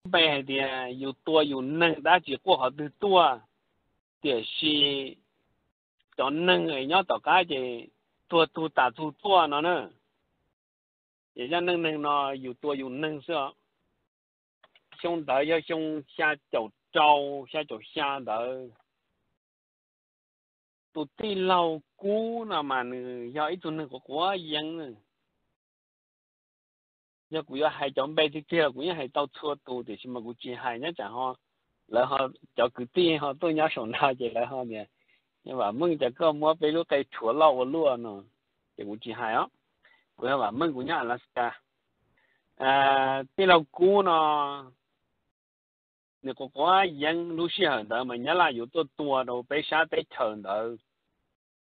Npe hais tias yus tua yus neeg dab tsis quaj qhov twg tuaj, tiam sis cov neeg nyob tom qab ces tuag tug tas tug tuaj no na. Ces zaj neej neeg no yus tua yus neeg xwb. Xyoo ntawd yog xyoo xya caum rau, xya caum xya ntawd. Tus tij laug Kub no mas nws yog ib tug neeg quav quav yeeb. Yog kuv yuav hais cov npe tiag tiag los kuv yeej hais tau txhua tus, tiam sis mas kuv tsis hais nyob tsam ho lawv, cov kwv tij ho tuaj nyob saum no ces lawv ho tias, Vam Meej, cas koj muab peb lub qe rhuav loj ua luaj no. Ces kuv tsis hais os. Kuv yog Vam Meej, kuv nyob Alaska. Tij laug Kub no nws quav quav yeeb, lub sij hawm ntawd mas Nyab Laj yuav tuaj tua rau peb sab teb chaws ntawd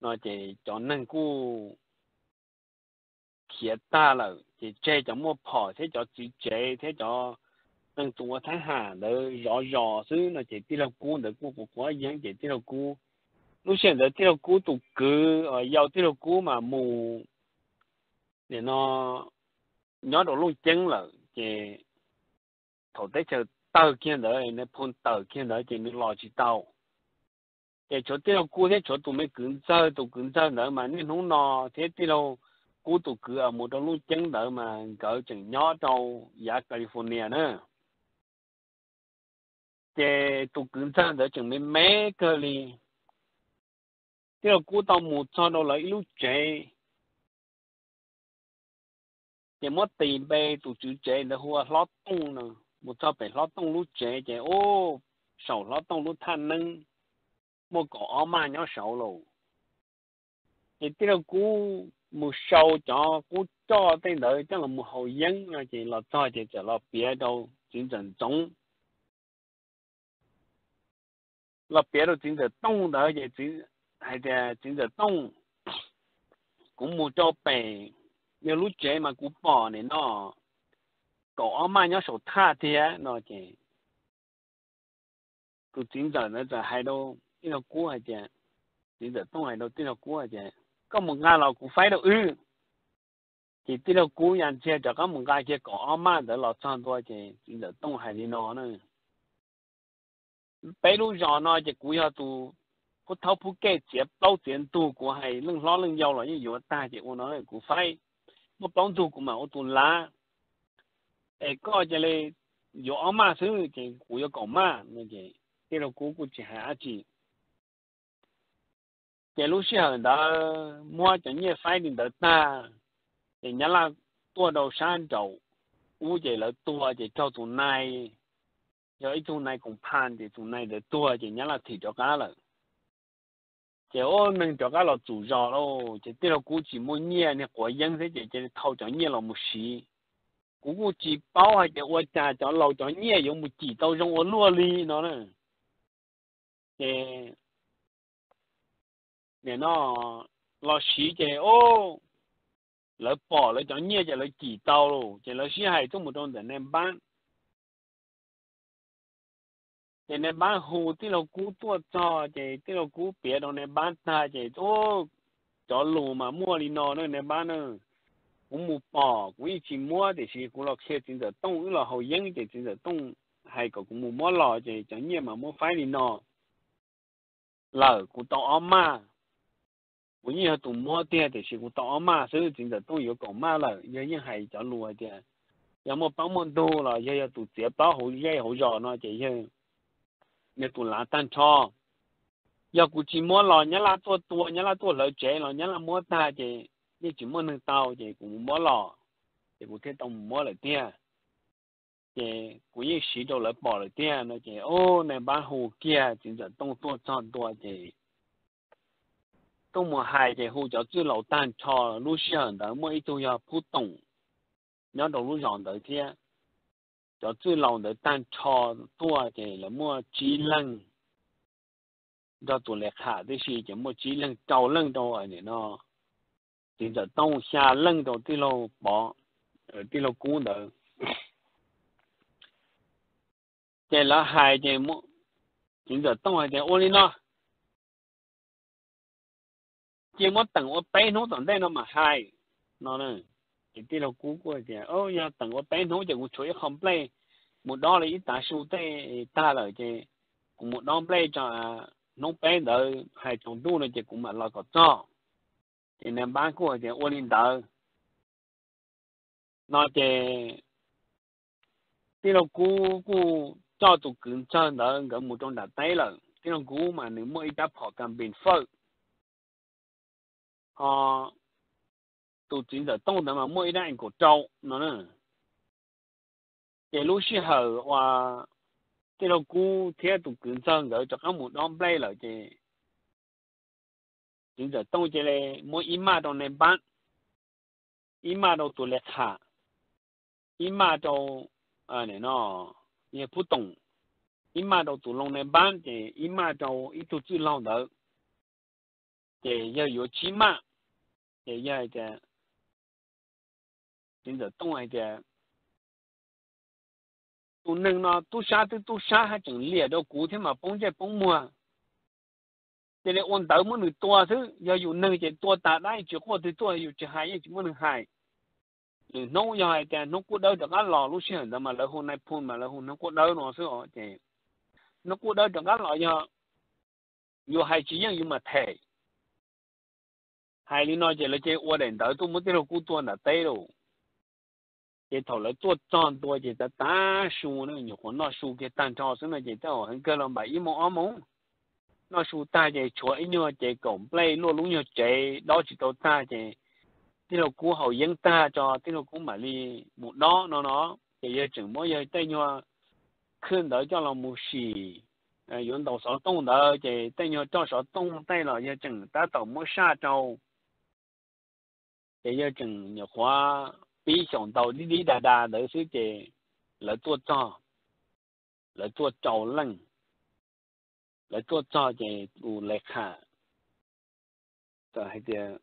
no ces cov neeg kuj khiav tag lawm, ces tseg cov muaj phom thiab cov txiv tsev thiab cov neeg tus ua thab ham ntawd zov zos xwb no ces tij laug Kub ntawd kuj quav quav yeeb ces tij laug Kub, lub sij hawm ntawd tij laug Kub tus kwv, yau tij laug Kub mas mus nim no nyob rau Looj Ceeb lawm ces thaum teb chaws tawg kiag ntawd, nws phu tawm kiag ntawd ces nws los tsis tau. Ces tshuav tij laug Kub thiab tshuav tus me kwv ntxawg, tus kwv ntxawg ntawd mas niaj hnub no thiab tij laug Kub tus kwv mus rau Looj Ceeb ntawd mas nkawd tseem nyob rau yav California na. Ces tus kwv ntxawg ntawd tseem me me kawg li. Tij laug Kub tau mus txog rau lawv ib lub tsev, ces muab tis npe tus tswv tsev ntawd hu ua Hlob Tooj no. Mus txog pem Hlob Tooj lub tsev ces ub, saum Hlob Tooj lub thaj neeb muaj kaum ob maj nyob saud lauj. Ces tij laug Kub mus sau cov qub coj tej ntawd coj los mus haus yeeb no ces los txog ces txawm los piav rau txiv ntxawm Ntxoov, los piav rau txiv ntxawm Tooj ntawd ces hais tias, Txiv ntxawm Tooj, kuv mus rau pem yawg lub tsev mas kuv pom nim no kaum ob maj nyob saum thaj thiab no ces tus txiv ntxawm ntawd txawm hais rau tij laug Kub hais tias, txiv ntxawm Tooj hais rau tij laug Kub hais tias, Koj mus nqa los kuv faib rau wb. Ces tij laug Kub ya ntxiag rov qab mus nqa kiag kaum ob maj ntawd los txog ntua ces txiv ntxawm Tooj hais li no na, Peb lub zos no ces kuv yog tus phub thaub phub kej txiav plaub txiav ntug, kuv hais leej hlob leej yau los yeej yuav tag ces ua no kuv faib, muaj plaub ntug kuv mam ua tus lav, es koj cia li yuav ob maj xwb ces kuv yuav kaum maj no ces tij laug Kub kuj tsis hais dab tsi. Ces lub sij hawm ntawd muab cov nyiaj faib li ntawd tag, ces Nyab Laj tuaj rau sab nraum ub ces lawv tuag ces raug tus nai, yog ib tug nai koom pha ces tus nai ntawd tuag ces Nyab Laj thim rov qab lawm. Ces ub, neeg rov qab los txum zos lauj, ces tij laug Kub tsis muaj nyiaj, niag quav yeeb thiab ces cia li thau cov nyiaj los mus siv. Kuv kuj tsis paub hais tias ua cas cov laus cov nyiaj yuav mus cim tau zoo ua luaj li no na. Ces nim no los siv ces ub, lawv pom lawv cov nyiaj ces lawv cim tau lauj, ces lawv sib hais tuaj mus rau ntawm nai npab. Ces nai npab hu tij laug Kub tuaj txog ces tij laug Kub piav rau nai npab tag ces ub, cov lus mas muaj li no na nai npab na, Kuv mus pom kuv yeej tsis muab tiam sis kuv los qhia txiv ntxawm Tooj wb los haus yeeb ces txiv ntxawm Tooj hais kom kuv mus muab los ces cov nyiaj mas muab faib li no lawm, kuv tau ob maj. Kuv yeej yog tus muab tiag tiam sis kuv tau ob maj xwb, txiv ntxawm Tooj yuav kaum maj lawm. Yog yeej hais cov lus hais tias yog muaj plaub muaj ntug los yog yog tus txiav plaub hauv zej hauv zos no ces yog tus lav tag nrho. Yog kuv tsis muab los Nyab Laj tuaj tua, Nyab Laj tuaj hlawv tsev los Nyab Laj muab tag ces yeej tsis muaj neeg tau ces kuv mus muab los, ces kuv thiaj tau mus muab lawm tiag. Ces kuv yeej siv rau lawv pom lawm tiag no ces ub, nai npab hu kiag txiv ntxawm Tooj tuaj txog ntua ces tuaj mus hais ces hu cov txwj laus tag nrho. Lub sij hawm ntawd muaj ib tug yog Phub Toom nyob rau lub zos ntawd thiab. Cov txwj laus ntawd tag nrho tuaj ces lawv muaj tsib leeg, nrog tus le kham tib si ces muaj tsib leeg, rau leej rau nim no txiv ntxawm Tooj, xya leej rau tij laug Pov, tij laug Kub ntawd. Ces lawv hais ces txiv ntxawm Tooj hais tias ua li no, cia muab teem ua peb hnub tom ntej no mam hais no. Ces tij laug Kub kuj tias yog teem ua peb hnub ces kuv tshuav ib qho nplej mus dob li ib tav su tej tag lawm ces kuv mus dob nplej tso, hnub peb ntawd hais tsaus ntuj no ces kuv mam los kom txog. Ces nais npab kuj hais tias ua li ntawd no ces tij laug Kub kuj coj tus kwv ntxawg ntawd nkawd mus rau nram teb lawm. Tij laug Kub mas nws muaj ib rab phom kas npis fawj, ho tus txiv ntxawm Tooj ntawd mas muaj ib rab ees kaum rau no na. Ces lub sij hawm uas tij laug Kub thiab tus kwv ntxawg nkawd rov qab mus dob nplej lawm ces txiv ntxawm Tooj cia li muab ib maj rau nais npab, ib maj rau tus le qham, ib maj rau no yawg Pub Toom, ib maj rau tus loo nais npab ces ib maj rau ib tug txwj laug ntawd, ces yawg yuav tsib maj. Ces yawg hais tias, txiv ntxawm Tooj hais tias, tus neeg no tub sab twb tub sab haj tseem liam rau kuv thiab mas poob ntsej poob muag. Cia li ua ntawd muab nws tua xwb, yog yus neeg ces tua tas dab tsis quaj twg tuaj, yus tsis hais yeej tsis muaj neeg hais. Lwm hnub yog hais tias hnub Qub Dawb rov qab los, lub sij hawm ntawd mas lawv hu nais phoo mas lawv hu hnub Qub Dawb no xwb os, ces hnub Qub Dawb rov qab los yog yus hais tsis yeej yus mam them. Hais li no ces lawv cia li ua daim ntawv tuaj muab tij laug Kub tua nram teb lauj. Ces thaum lawv tuaj txog ntua ces tav tav su, nyuam qhuav noj su kiag tag nrho xwb no ces tej zaum heev kawg los npaum ib moos ob moos. Noj su tag ces tshuav ib nyuag cev kaum nplej luaj lub nyuag tsev dob tsis tau tag ces tij laug Kub haus yeeb tag tso tij laug Kub mam li mus dob no no. Ces yawg tseem muab yawg tej nyuag khwj ntawd coj los mus sim, yuav ntaus xov tooj ntawd ces tej nyuag roj xov tooj tej los yawg tseem tab tom muab saj rau. Ces yawg tseem nyuam qhuav pib xyaum ntaus dib dib dag dag ntawd xwb ces lawv tuaj txog, lawv tuaj rau leej. Lawv tuaj txog ces tus le qham txawm hais tias,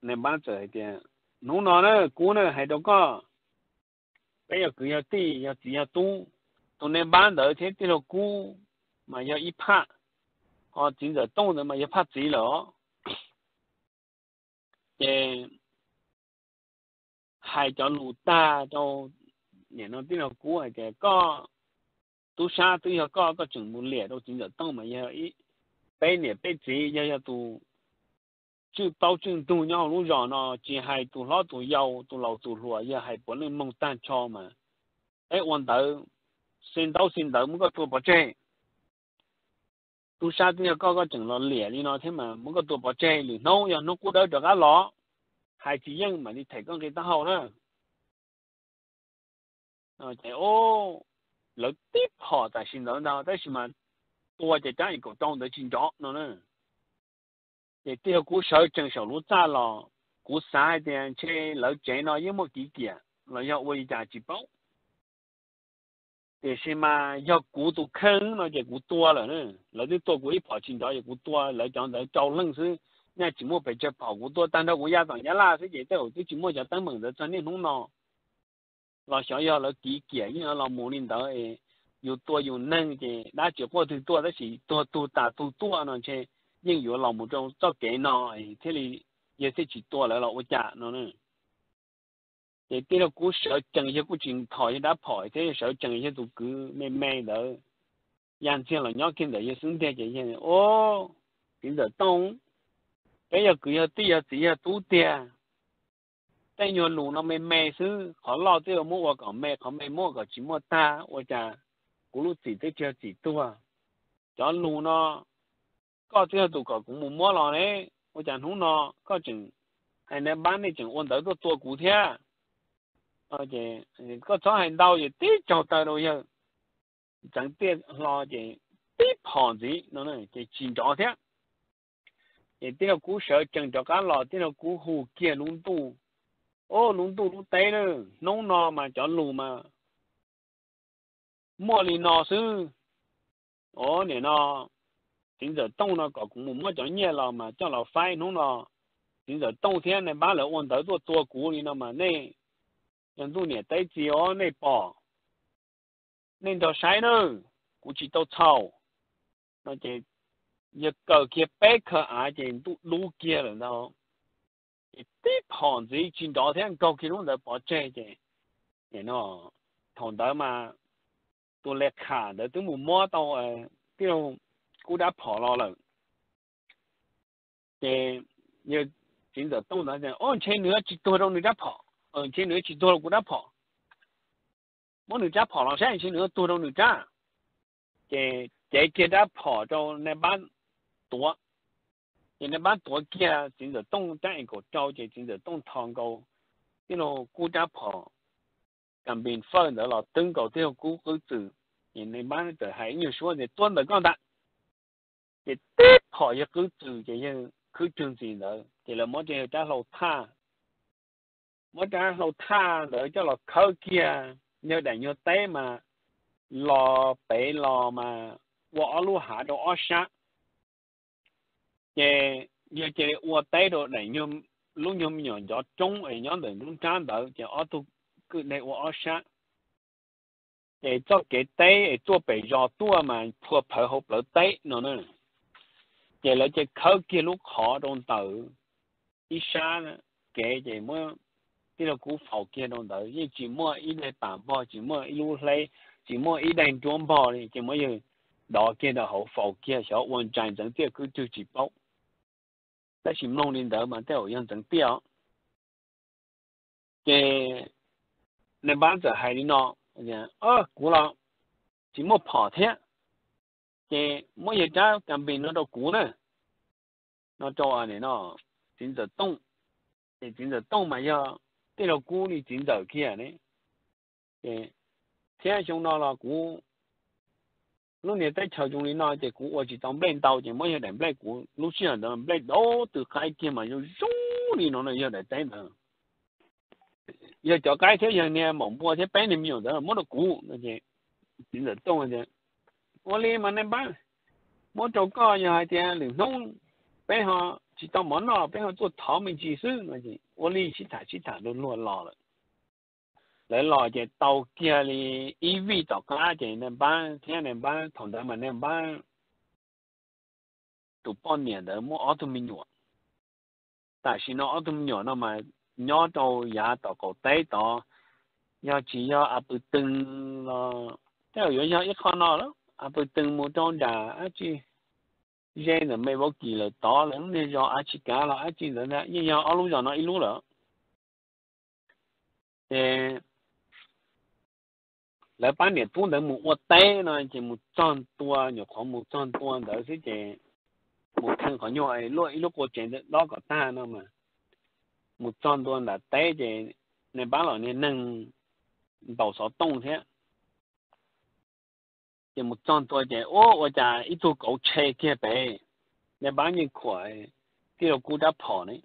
nais npab txawm hais tias, hnub no na Kub na, hais rau koj, peb yog kwv yog tij yog txiv yog tub. Tus nais npab ntawd thiab tij laug Kub mas yog ib phaj, ho txiv ntxawm Tooj ntawd mas yog phaj txiv lawm os. Ces hais cov lus tag rau, nim no tij laug Kub hais tias koj tub sab twb yog koj, koj tseem mus liam rau txiv ntxawm Tooj mas yog peb niam peb txiv yog, yog tus tswj plaub tswj ntug nyob hauv lub zos no, tsis hais tus hlob tus yau tus laus tus hluas, yog hais puav leej mloog tag nrho mas peb ua ntawd, xi ntaub xi ntawv muab koj tua pov tseg. Tub sab twb yog koj, koj tseem los liam li no thiab mas muab koj tua pov tseg, lwm hnub yog hnub Qub Dawb rov qab los, hais tsis yeej mam li them koj nqi taub hau na. Ces lawv tib phom tam sim ntawd ntag tab sis mas tua ces rab ees kaum rau ntawd tsis nrov no na. Ces tij laug Kub sawv tsees saum lub txaj los, kuv xav hais tias ntshe lawv tsev no yeej muaj kiv kiam los yog ua li cas tsis paub. Tiam sis mas yog kuv tus kheej no ces kuv tua lawm na. Lawv twb tua kuv ib phom tsis nrov ces kuv tua lawv cov ntawd rau leej xwb, nyaj tsis muaj pes tsawg phom, kuv tua tag nrho kuv ya tom Nyab Laj xwb ces tej zaum twb tsis muaj cov teeb meem ntawd txog niaj hnub no. Los xyov yog lawv kiv kiam yeej los mus li ntawd, yus tua yus neeg ces dab tsis quaj twg tuaj tab sis tuag tug tas tug tuaj no ntshe yeej yuav los mus rau txoj kev no thiaj li, yawg thiaj tsis tua lawv los ua cas no. Ces tij laug Kub sawv tsees, yawg kuj tsis thom yawg rab phom thiab, yawg sawv tsees yawg tus kwv me me ntawd ya ntxiag los nyob kiag ntawm yawg xub ntiag ces yawg, o, txiv ntxawm Tooj, peb yog kwv yog tij yog txiv yog tub tiag. Tej nyuag lus no me me xwb, qhov loj twb yuav muab ua kom me, qhov me muab ua kom tsis muaj tag, ua cas kuv lub txim twb tsis yog txim tuag. Cov lus no koj twb yog tus kom kuv mus muab los ne, ua cas hnub no koj tseem hais nab npab nej tseem ua ntawv tuaj tua kuv thiab. Koj txhob hais ntau ces tib tsaug taw rau yawg, ntxeev tiaj hlo ces tib phom ntxiv no ces tsis nrov thiab. Ces tij laug Kub sawv tsees rov qab los, tij laug Kub hu kiag lub ntuj, o, lub ntuj lub teb na, hnub no mas cov lus mas muaj li no xwb. O, nim no txiv ntxawm Tooj no kom kuv mus muab cov nyiaj los mas coj los faib, hnub no txiv ntxawm Tooj thiab nab npab lawv ua ntawv tuaj tua kuv li no mas nej, yog ntuj niam teb txiv os, nej pom, nej nrog saib na, kuv tsis tau txhaum no ces yawg kaw kiag peb khaw av ces ntuj dub kiag lawm ntag. Ces tib phom ntxiv tsis nrov thiab, nkaug kiag lub ntawd pov tseg ces, no, thaum ntawd mas tus le kham ntawd twb mus muab tau tij laug Kub rab phom los lawm. Ces yawg txiv ntxawm Tooj ntawd tias, Au, ntshe nws tsis tuag rau nws rab phom, ntshe nws tsis tuag rau kuv rab phom. Muab nws rab phom los saib, ntshe nws tuag rau nws rab. Ces cev kiag rab phom rau nais npab tuav. Ces nais npab tuav kiag txiv ntxawm Tooj rab es kaum rau, ces txiv ntxawm Tooj tho nkaus tij laug Kub rab phom kas npis fawj ntawd los twb nkaus tij laug Kub qwb txwm. Ces nais npab txawm hais ib nyuag suab tias, Tuav ntawm koj ntag. Ces tib phom yawg qwb txwm ces yawg khwb rwg ntxiv ntawd, ces lawv muab rau yawg rab hlau thaj. Muab rab hlau thaj ntawd coj los khawb kiag yawg daim nyuag teb mas los pem los mas ua ob lub hav rau ob sab. Ces yawg cia li ua teb rau daim, lub nyuag me nyuam ncov roob es nyob ntawm lub nrab ntawd, ces ob tug kwj deg ua ob sab. Ces txoj kev teb es tuaj pem zos tuaj mas phua phawv hauv plawv teb no na. Ces lawv cia li khawb kiag lub qhov rau ntawm ib sab kev, ces muab tij laug Kub faus kiag rau ntawd, yeej tsis muaj ib daim pam npog, tsis muaj ib lub hleb, tsis muaj ib daim nruab npog li, ces muab yawg dov kiag rau hauv, faus kiag xyov ua ntsais ntxeev tiaj kwj twg tsis paub. Tab sis mloog li ntawd mas tej zaum yog ntxeev tiaj os. Ces nais npab txawm hais li no, Kuv los tsis muaj phom thiab, ces muab yawg rab kas npis no rau kuv na, no rau txiv ntxawm Tooj. Ces txiv ntxawm Tooj mas yog tij laug Kub li txiv ntxawm kiag ne. Ces thiab xyoo no los kuv lub niag teb chaws zoo li no ces kuv ua tsis tau nplej ntau, ces muab yawg daim nplej, kuv lub sij hawm ntawd nplej dau tw qaib kiag mas zoo zoo li no no, yawg daim teb ntawd, yawg cov qaib thiab yawg niag maum npua thiab peb niag me nyuam ntawd muab rau kuv no. Ces txiv ntxawm Tooj tias, Ua li mas nais npab, muab rau koj, yog hais tias lwm hnub peb ho tsis tau mov noj peb ho tuaj thov me ntsis xwb no. Ces ua li sib tham sib tham luag luag los lawm. Lawv los ces tau kiag li ib vij tom qab ces nais npab thiab nais npab thaum ntawd mas nais npab tus poj niam ntawd muaj ob tug me nyuam. Tam sim no ob tug me nyuam no mas nyob rau yav tom qaum teb tod, yog tsis yog a pw tw los tej zaum yuav yog ib qho no lawm, a pw tw mus rau nram dab tsi, ze ntawm Me Vauv Kis lawm tod, lawv lub niag zos a tsis kav los dab tsi ntawd ntag, yeej yog ob lub zos no ib lub lawm. Ces lawv pab niam tub ntawd mus ua teb no ces mus txog ntua, nyuam qhuav mus txog ntua ntawd xwb ces mus theej qhov nyuag luaj ib lub qua tsev dob kom tag no mas, mus txog ntua nram teb ces nais npab los niag neeg ntaus xov tooj thiab. Ces mus txog ntua ces ua cas ib tug kauv tshe kiag pem, nais npab yeej khuam tij laug Kub rab phom ne,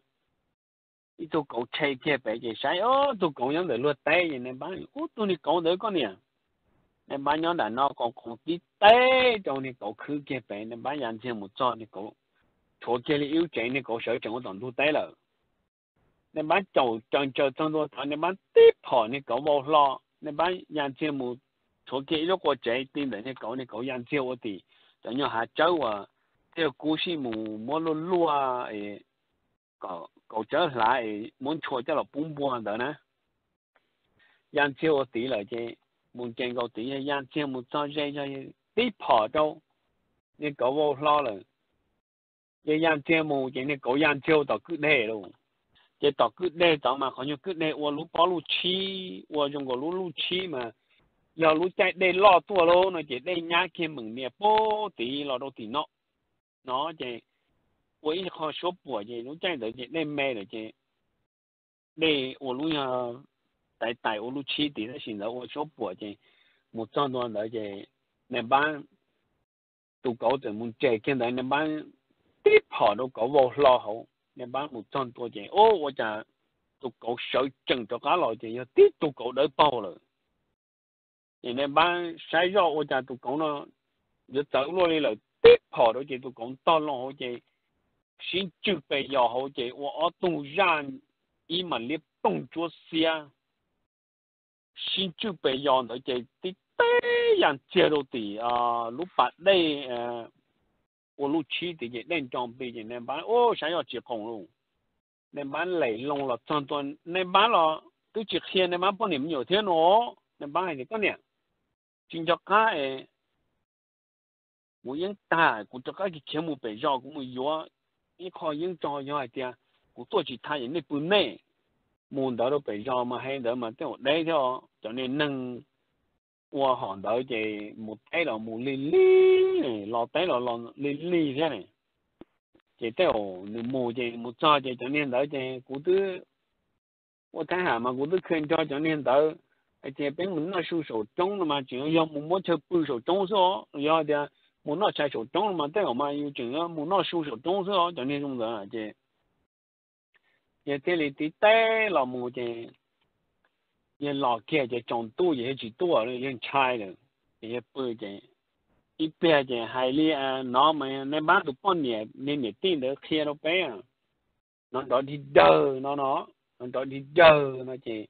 ib tug kauv tshe kiag pem ces saib tus kauv nyob ntawm luag teb ces nais npab, Ub, tus niag kauv ntawd koj niam. Nais npab nyob nram no qos qos tib teb rau niag kauv khwb kiag pem, nais npab ya ntxiag mus txog niag kauv, tshuav kiag li ib lub tsev, niag kauv sawv tsees ua tom ntug teb lawm. Nais npab caum caws tsaws txog ntua tod, nais npab tib phom niag kauv vau hlo, nais npab ya ntxiag mus tshuav kiag ib lub qua tsev ti ntawm niag kauv, niag kauv ya ntxiag ua tim cov nyuag hav tsawb uas tij laug Kub sij mus muab luaj luaj es kauv tsawb hlav es muab ntshua coj los pub npua ntawd na. Ya ntxiag ua tim lawm ces mus nce nkaus tid, ya ntxiag mus txog ze zog tib phom rau, niag kauv vau hlo lawm. Ces ya ntxiag mus ces niag kauv ya ntxiag ua tom kwj deg lauj. Ces tom kwj deg tod mas qhov nyuag kwj deg ua lub pob luj tshib, ua zoo nkaus lub luj tshib mas yog lub caij dej loj tuaj lauj no ces dej nyab kiag meem nias pub tid los rau tim no. No ces ua ib qho suab puam ces lub caij ntawd ces dej me lawm ces dej ua lub nyuag tais tais ua lub tshib tid, tab sis ntawd ua suab puam ces mus txog ntua ntawd ces nais npab tus kauv txawm mus nres kiag ntawd, nais npab tib phom rau kauv vau hlo hauv. Nais npab mus txog ntua ces ua cas tus kauv sawv tsees rov qab los ces yog tib tug kauv dawb paug lawm. Ces nais npab saib zoj ua cas tus kauv no yuav txawv luaj li lawm, tib phom rau ces tus kauv ntog loo hauv ces sib ntswj pes yos hauv ces ua ob tug zaj ib mam liab ploog tsuab xiab sib ntswj pes yos ntawd ces tib teb ya ntxiag rau tim lub pas dej ua lub tshib tid ces dej nro npis ces nais npab ua saib zoj tsis qoos lauj. Nais npab lem loo los txog ntua, nais npab los twb tsis qhia nais npab poj niam me nyuam thiab no. Nais npab hais tias, Koj niam, tsis nco qab es kuv yeeb tag kuv rov qab khiav mus pem zos kuv mus yuav ib qho yeeb tso, yog hais tias kuv tuaj tsis tag ces nej pw nej. Mus ntawd rau pem zos mas hais ntawd mas tej zaum deb thiab, cov niag neeg ua hom ntawd ces mus teb los mus lig lig, los teb los los lig lig thiab ne. Ces tej zaum nws mus ces mus txog ces cov niag ntawd ces kuv twb ua thab ham mas kuv twb khia nrog cov niag ntawd hais tias peb mus noj su saum roob no mas tseem yog mus muab chaw pw saum roob xwb os, yog tias mus noj tshais saum roob no mas tej zaum mas yus tseem mus noj su saum roob xwb os, cov niag zoo ntawd ces yog thiaj li tiv teb los mus ces yog los kiag ces tsaus ntuj ces yog tsis tuaj, yog ntshai lawm ces yog pw ces ib pliag ces hais li no mas nej npab tus poj niam niag niam tij ntawd qhia rau peb, nov nrov dig dawg no no, nov nrov dig dawg no ces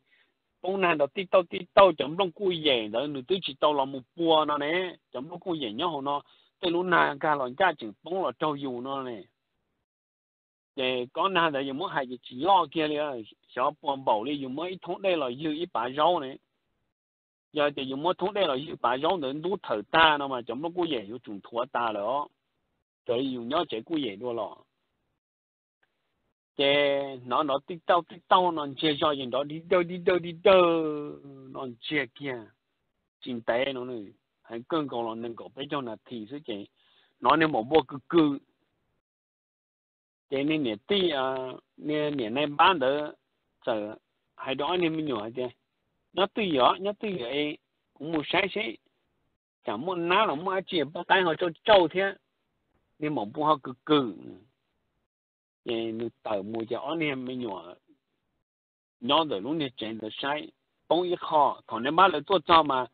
poob nag nrov tij tauj tij tauj, cov nplooj kuj yem ntawd nws twb tsis tau los mus pua no ne, cov nplooj kuj yem nyob hauv no, tej lub nag nkag los ncaj tseem poob los raug yus no ne. Ces kob nag ntawd yus muab hais ces tsis loj kiag li, xyov puas npaum li yus muab ib thoob dej los ywg ib pav zaub ne. Yog tias yus muab thoob dej los ywg pav zaub ntawd ntub thawm tag no mas cov nplooj kuj yem yuav tsum nthuav tas lawm os, raws li yus nyob tsev kuj yem dua los. Ces hnov nrov tij tauj tij tauj no ntsiag zog ces nrov dig dawg dig dawg dig dawg no ntsiag kiag. Tsis ntev no, hais kawg nkaus los nees nkaum peb caug nas this xwb ces hnov niag maum npua kws kws. Ces niag niam tij, niag niam nais npab ntawd txawm hais rau ob niag me nyuam hais tias, nyob twj ywm, nyob twj ywm es kuv mus saib seb tsam muaj nab los muaj dab tsi, poj qaib ho tsauj tsauj thiab, niag maum npua ho kws kws. Ces nws tawm mus ces ob niag me nyuam nyob ntawm lub niag tsev ntawd saib, poob ib qho. Thaum nais npab lawv tuaj txog mas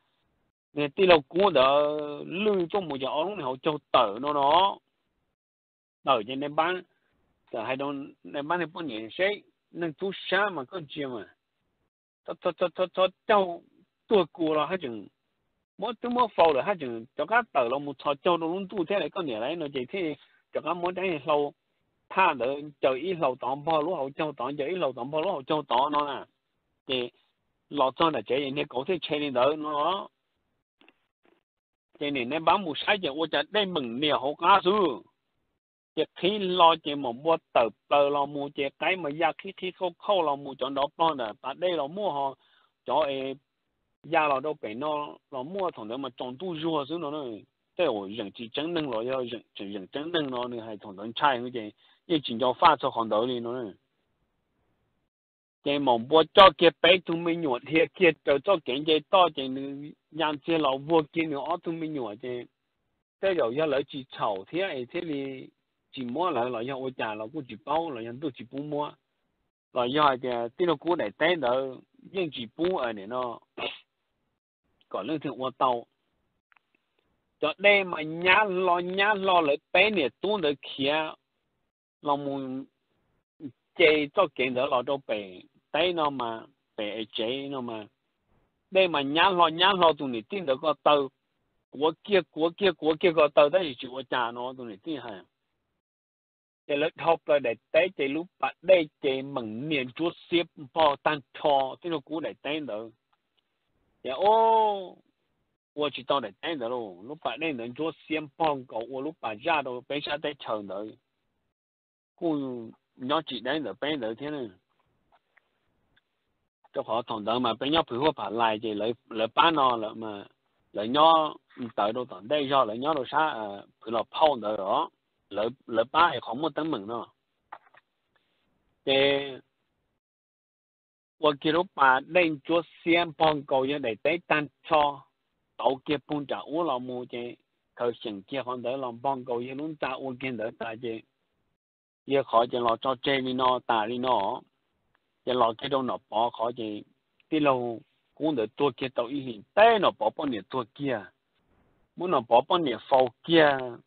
niag tij laug kub ntawd lwj tuaj mus ces ob lub niag hauv caug tawm no no. Tawm ces nais npab txawm hais rau nais npab niag poj niam seb, neeg tub sab mas koj ntsia mas txhob caug, tuag kuv los haj tseem muab twb muab faus lawm haj tseem rov qab tawm los mus txhos caug rau lub ntuj thiab lauj koj niam lauj no ces thiaj rov qab muab rab niag hlau thaj ntawd ncaws ib hlau tod npog lub hauv caug tod, ncaws ib hlau tod npog lub hauv caug tod no na. Ces los txog nram tsev es niag kauv thiaj tshe li ntawd no. Ces niam nais npab mus saib ces ua cas dej meem niam hauv qab xwb. Ces qhib hlo ces maum npua tawm plaws los mus ces qaib mas ya qhib qhib khauj khauj los mus, cov nrov plog ntawm pas dej los muaj ho, cov es ya los rau pem no los muaj. Thaum ntawd mas tsaus ntuj zuag xwb no. Tej zaum zeem tsis tseeb neeg los yog zeem tseeb neeg no nws hais thaum ntawd ntshai ces yeej tsis nco faj txog qhov ntawd li no. Ces maum npua coj kiag peb tug me nyuam dhia kiag raws txoj kev nce toj ces nws ya ntxiag los vuag kiag nws ob tug me nyuam ces tej zaum yog lawv tsis txhaum thiab es thiaj li tsis muab lawv los yog ua cas los kuj tsis paub, los yog ntuj tsis pub muab, los yog hais tias tij laug kub daim teb ntawd yeej tsis pub no kom leej twg ua tau. Cov dej mas nyab hlo nyab hlo, lawv peb niam tub ntawd khiav los mus ce txoj kev ntawd los rau pem teb no mas, pem ev tsev no mas, dej mas nyab hlo nyab hlo tus niam tij ntawd ko taw, kuav kiag kuav kiag kuav kiag ko taw tab sis tsis ua cas no tus niam tij hais. Ces lawv dhau plaws daim teb ces lub pas dej ces meem niam ntsuab xiab npog tag nrho tij laug kub daim teb ntawd. Ces ua tsis tau daim teb ntawd lauj, lub pas dej ntawd ntsuab xiab npog nkaus ua lub pas zaj rau peb sab teb chaws ntawd, kuj nyob tsis deb ntawm peb ntawd thiab. Rau qhov thaum ntawd mas peb nyob Phwv Huaj Pham Lais ces lawv pab no lawm mas, lawv nyob ntawd rau tom ntej zog, lawv nyob rau sab Phwv Los Phauj ntawd os, lawv pab es qhov muaj teeb meem no. Ces ua kiag lub pas dej ntsuab xiab npog nkaus yawg daim teb tag nrho, tauv kiag pug nram ub los mus ces khaws xyeem kiag qhov ntawd los npog nkaus yawg lub ntxa ua kiag ntawd tas ces yawg qhov ces los tso tseg li no tas li no. Ces los kiag rau Nom Pov qhov ces tij laug kub ntawd tuag kiag tau ib hlis teb, Nom Pov poj niam tuag kiag, muab Nom Pov poj niam faus kiag,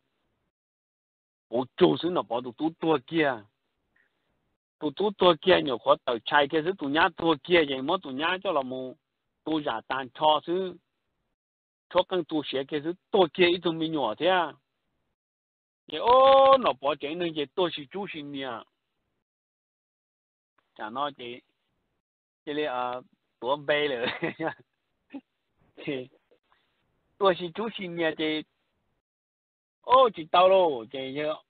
puv tsug xwb Nom Pov tus tub tuag kiag. Tus tub tuag kiag nyuam qhuav tawm tshais kiag xwb tus nyab tuag kiag ces muab tus nyab coj los mus tu zam tas nrho xwb, tshuab qeej tu siav kiag xwb tuag kiag ib tug me nyuam thiab. Ces o, Nom Pov tsev neeg ces tuag sib tsub sib nias. Tam no ces cia li tuav npe lawm. tuag sib tsub sib nyiag ces, o, tsis tau lauj ces yawg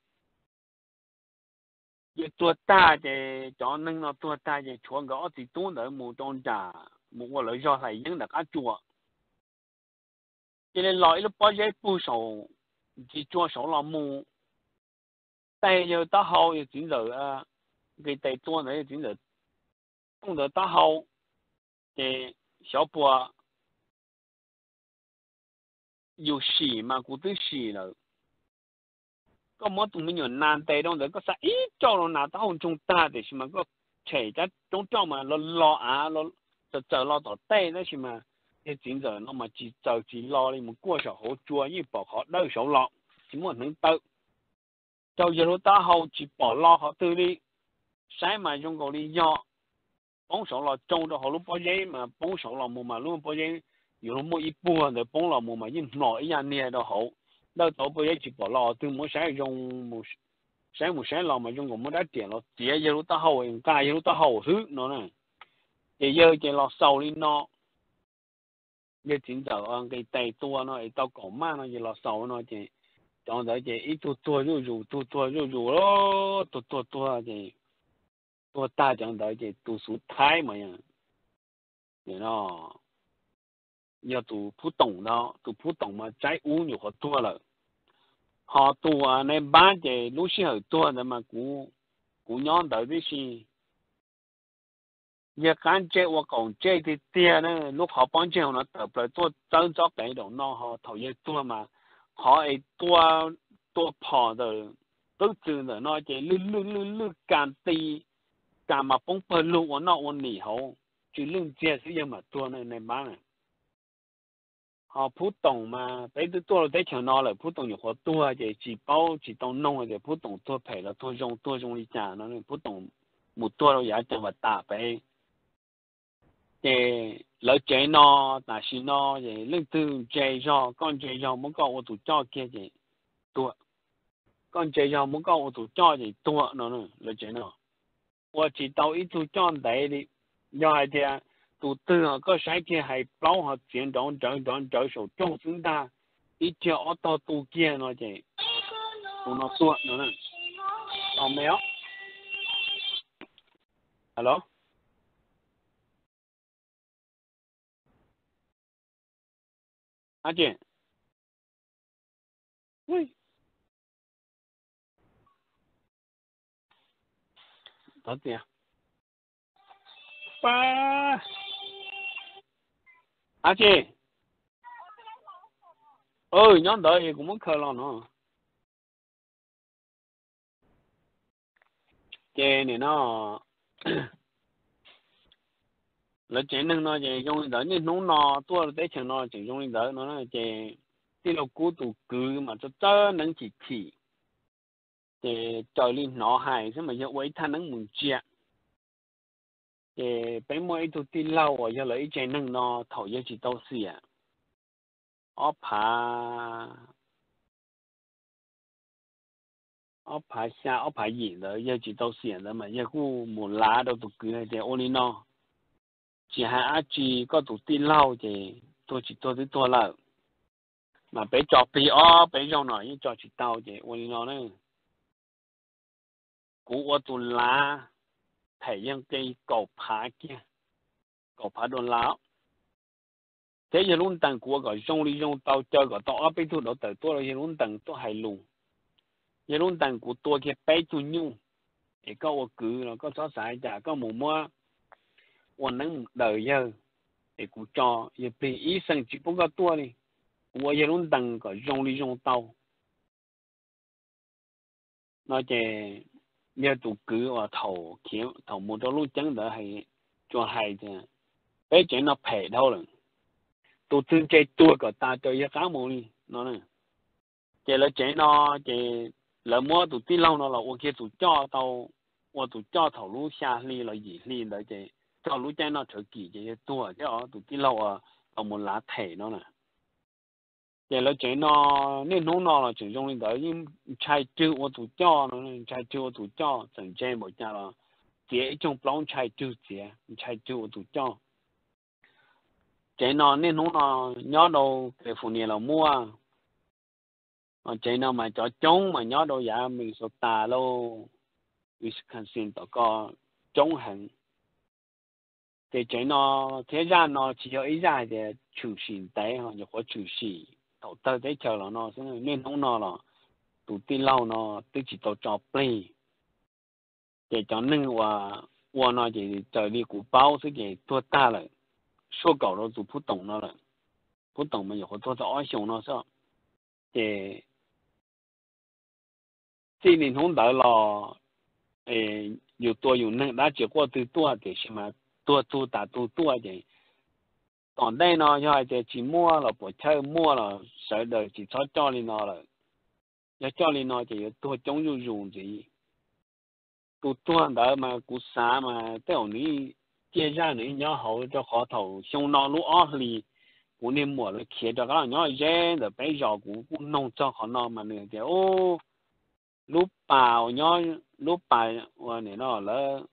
tuag tag ces cov neeg no tuag tag ces tshuav nkawd ob txiv tub ntawd mus rau nram mus ua lawv zog hlais yeeb ntawm qab tsua. Cia li los ib lub pob zeb pug saum ntsis tsua saud los mus, tag yawg taub hau, yawg txiv ntxawm nqis tes tua ntawd, yawg txiv ntxawm tooj ntawd taub hau, ces xyov puas yus sim mas kuv twb sim lawm. Koj muab tus me nyuam nas ntes rau ntawd, koj xa ib roj los nas taub hau ntsoog tag, tiam sis mas koj tshem cov roob roj mas los los av txawm txawm los tom tej, tab sis mas yawg txiv ntxawm no mas tsis txawm tsis los li, mus kuaj saum hauv tsua yeej pom qhov dawb saud los, tsis muaj hneev taw. Rau yawg lub taub hau tsis pom los qhov twg li, saib mas zoo nkaus li yog poob saud los tsoo rau hauv lub pob zeb mas poob saud los mus mas lub pob zeb yuav luag muaj ib puag ntawd poob los mus mas yeej mlom ib yam niag rau hauv. Dawb tau pob zeb tsis pom los qhov twg, mus saib zoo, saib mus saib los mas zoo nkaus muaj rab riam los txiav yawg lub taub hau, nqa yawg lub taub hau hwb no na. Ces yawg ces los xaus li no. Yawg txiv ntxawm nqis tes tua no es tau kaum maj no ces los xaus no ces cov ntawd ces ib tug tuag zuj zus, tug tuag zuj zus, tuag tuag tuag ces tuag tag cov ntawd ces tus xuv thaib mas yog tus Phub Toom ntag, tus Phub Toom mas tsaib ub nyuam qhuav tuag lawm. Ho tus nai npab ces lub sij hawm tuag ntawd mas kuv nyob ntawd tib si. Yawg qab ntsej ua qaum ntsej tiag tiag na, lub qhov pob ntseg hauv no tawm plaws tuaj txawb ntxob qees zaum no, ho thaum yawg tuag mas qhov es tua phom ntawm qwb txwm ntawm no ces lwj lwj lwj lwj kas ti, kas mas poob pawg lug ua noj ua nim hauv, tsw lwj ntxiag xwb yawg mam tuag na nai npab na. Ho Phub Toom mas peb twb tuaj rau teb chaws no lawm, Phub Toom nyuam qhuav tuag ces tsis paub tsis tau noog tias Phub Toom tuag phem los tuag zoo, tuag zoo li cas no, Phub Toom mus tuag rau yav Cam Vam Tam pem. Ces lawv tsev no tam sim no es leej twg ntse zog, koj ntse zog muab koj ua tus coj kiag ces tuag, koj ntse zog muab koj ua tus coj ces tuag no. Lawv tsev no ua tsis tau ib tug coj ntev li. Yog hais tias tus twg koj saib kiag hais plaub ho txiav nrov nrawv nrov nrawv saum rooj xwb ntag, ib riag ob tog tu kiag no ces tus no tuag no. Los me os. Alo, ab tsi, ab tsi, nyob ntawd es kuv muab khaws los no. Ces nim no lawv tsev neeg no ces zoo li ntawd, niaj hnub no tuaj teb chaws no tseem zoo li ntawd no ces tij laug Kub tus kwv mas txawj txawj neeb chim chim, ces raws li hnov hais xwb mas yog ua ib thaj neeb mus ntsia. Ces peb muaj ib tug tij laug uas yog lawv ib tsev neeg no thaum yawg tsis tau xiam, ob phav ob phav xya ob phav yim ntawd yawg tsis tau xiam ntawd mas yawg kuj mus lav rau tus kwv hais tias ua li no, tsis hais dab tsi koj tus tij laug ces tuag tsis tuag twb tuag lawm, mas peb tso plig ob peb zaug no yeej tso tsis tau ces ua li no na, kuv ua tus lav them yawg nqi kaum phav kiag, kaum phav dollar, thiab yawg lub ntees kuv ua kom zoo li zoo tau, caw kom tau ob peb tug dauv tawm tuaj rau yawg lub ntees tuaj hais lus. Yawg lub ntees kuv tua kiag peb tug nyuj, es koj ua kwv los koj txhob xav li cas, koj mus muab ua neeb mus daws yawg, es kuv tso yawg plig ib xees tsis pub koj tuaj li. Kuv ua yawg lub ntees kom zoo li zoo tau no ces yawg tus kwv uas thaum mus rau Looj Ceeb ntawd tsuas hais tias peb tsev no phem dhau lawm, tus twg ntse tuag kom tas raws yawg qab mus li no. Ces lawv tsev no ces lawv muab tus tij laug no los ua kiag tus coj tau, ua tus coj thaum lub xya hli los yim hli ntawd ces txog lub caij noj tshawv kim ces yawg tuag thiab os, tus tij laug uas tau mus lav them no na. Ces lawv tsev no niaj hnub no los tseem zoo li ntawd, yeej ntshai tswg ua tus coj no, ntshai tswg ua tus coj, txawm ntse npaum cas los txiav ib tsoog plaub ntshai tswg txiav, ntshai tswg ua tus coj. Tsev no niaj hnub no nyob rau California los muaj, tsev no mas cov coob mas nyob rau yav Minnesota lauj, Wisconsin tom ko coob heev. Ces tsev no thiab zaj no tsis yog ib zaj hais tias tshwm sim ntev, nyuam qhuav tshwm sim thaum tawg teb chaws los no xwb, niaj hnub no los tus tij laug no twb tsis tau tso plig. Ces cov neeg uas ua no ces raws li kuv paub xwb ces tuag tag lawm, suaj kaum rau tus Phub Toom no lawm. Phub Toom mas nyuam qhuav tuag tau ob xyoos no xwb. Ces txij li hnub ntawd los yus tua yus neeg dab tsi quaj twg tuaj, tiam sis mas tuag tug tas tug tuaj ces tom ntej no yog hais tias tsis muaj los puas chawj, muaj los sawv daws tsis txhob coj li no lawm. Yog coj li no ces yuav tuag coob zuj zus ntxiv. Tus tuag ntawd mas kuv xav mas tej zaum nws ciaj zaj nws nyob hauv, rau qhov thaum xyoo no lub ob hlis kuv niag muam lawv khiav rov qab los nyob ze ntawm peb zos, kuv kuj noog txog qhov no mas nws tias lub pas uas nyob, lub pas uas nim no lawv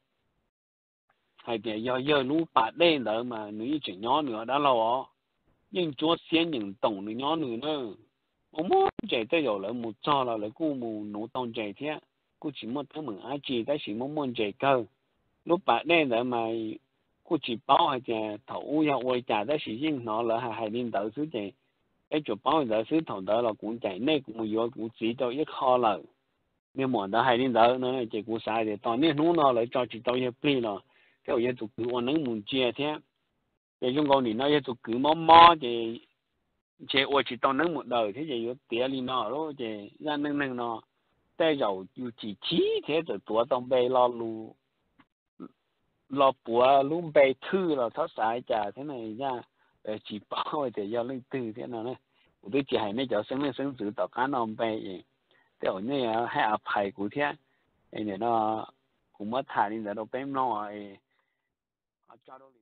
hais tias yog yawg lub pas dej ntawd mas nws yeej tseem nyob nws dab laug os, yeej ntsuab xiab nyeem toom nws nyob nws na. Muaj muaj ntses, tej zaum lawv mus txog los lawv kuj mus nuv tau ntses thiab, kuj tsis muaj teeb meem dab tsi tab sis muaj muaj ntses kawg. Lub pas dej ntawd mas kuj tsis paub hais tias thaum ub yog ua li cas tab sis yeej hnov lawv hais hais li ntawd xwb ces peb tsuas paub li ntawd xwb. Thaum ntawd los kuv ncaim nej kuv mus yuav kuv txiv rau ib qho lawm. Niag muam ntawd hais li ntawd no ces kuv xav tias tos niaj hnub no lawv tso tsis tau yawg plig los tej zaum yog tus kwv ua neeb mus ntsia thiab. Ces zoo nkaus nim no yog tus kwv mob mob ces ntshe ua tsis tau neeb mus daws thiab ces yuav tiav li no lawm. Ces zaj neej neeg no tej zaum yus chim chim thiab txawm tuav tau npe lo lus, lo puav lub npe thwj los txhob xav li cas thiab na, yog tsis paub tias yog leej twg thiab no. Kuv twb tsis hais nej cov xeeb leej xeeb ntxwv tom qab no npe es tej zaum nej haj a phais kuv thiab. Nim no kuv muab tham li ntawd rau peb mloog es tso rau li